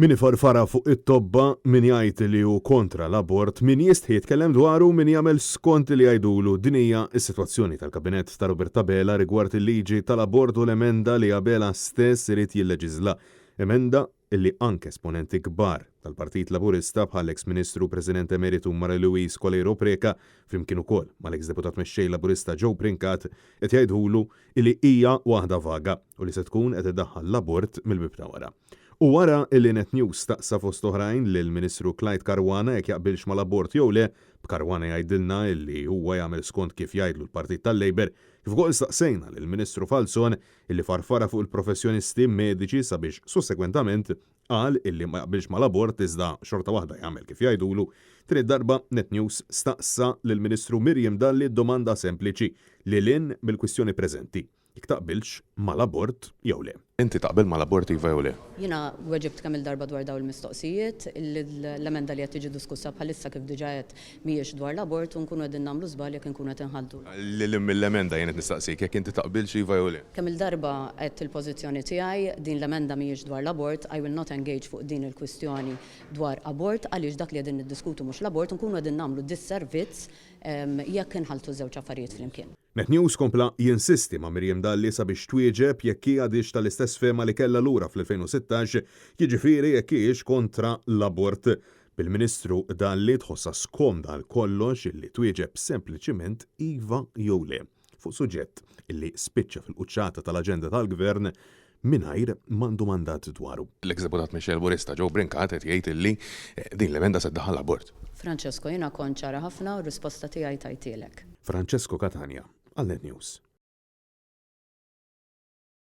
Min ifarfara fuq it-tobba, min jgħid li hu kontra l-abort, min jistħi jitkellem dwaru u min jagħmel skont li jgħidulu. Din hija s-sitwazzjoni tal-Kabinett ta' Robert Abela rigward il-liġi tal-abort u l-emenda li Abela stess irid jilleġiżla. Emenda illi anke esponenti kbar tal-Partit Laburista bħal eks Ministru u President Emeritu Marie Louise Coleiro Preca flimkien ukoll mal-eks Deputat Mexxej Laburista Joe Brincat qed jgħidhulu illi hija waħda vaga u li se tkun qed iddaħħal l-abort mill-bieb ta' wara. U wara illi Net News staqsa fost oħrajn lill-Ministru Clyde Caruana jekk jaqbilx mal-abort jew le, b'Caruana jgħidilna illi huwa jagħmel skont kif jgħidlu l-Partit tal-Labour, kif ukoll staqsejna lill-Ministru Falzon illi farfara fuq il-professjonisti mediċi sabiex sussegwentament qal illi ma jaqbilx mal-abort iżda xorta waħda jagħmel kif jgħidulu, din id-darba Net News staqsa lill-Ministru Miriam Dalli domanda sempliċi lil hinn mill-kwistjoni preżenti. Jekk taqbilx mal-abort jew le. Inti taqbel mal-abort iva jew le? Jiena weġibt kemm-il darba dwar dawn il-mistoqsijiet. L-emenda li qed tiġi diskussa bħalissa kif diġà għedt mhijiex dwar l-abort u nkunu qegħdin nagħmlu żball jekk inkunu qed inħalltu. Lil hinn mill-emenda jien qed nistaqsik jekk inti taqbilx iva jew le. Kemm-il darba għedt il-pożizzjoni tiegħi, din l-emenda mhijiex dwar l-abort, I will not engage fuq din il-kwistjoni dwar abort għaliex dak li qegħdin niddiskutu mhux l-abort u nkunu qegħdin nagħmlu disservizz jekk inħalltu ż-żewġ affarijiet flimkien. Net News kompla jinsisti ma' Miriam Dalli sabiex twieġeb jekk hi għadhiex tal-istess fehma li kellha lura fl-2016, jiġifieri jekk hijiex kontra l-abort. Bil-Ministru Dalli tħossha skomda għal kollox illi twieġeb sempliċiment iva jew le fuq suġġett illi spiċċa fil-quċċata tal-aġenda tal-Gvern mingħajr m'għandu mandat dwaru. L-eks Deputat Mexxej Laburista Joe Brincat qed jgħid illi din l-emenda se ddaħħal l-abort. Francesco, jiena kont ċara ħafna u r-risposta tiegħi tajtielek. Francesco Catania, għal Net News.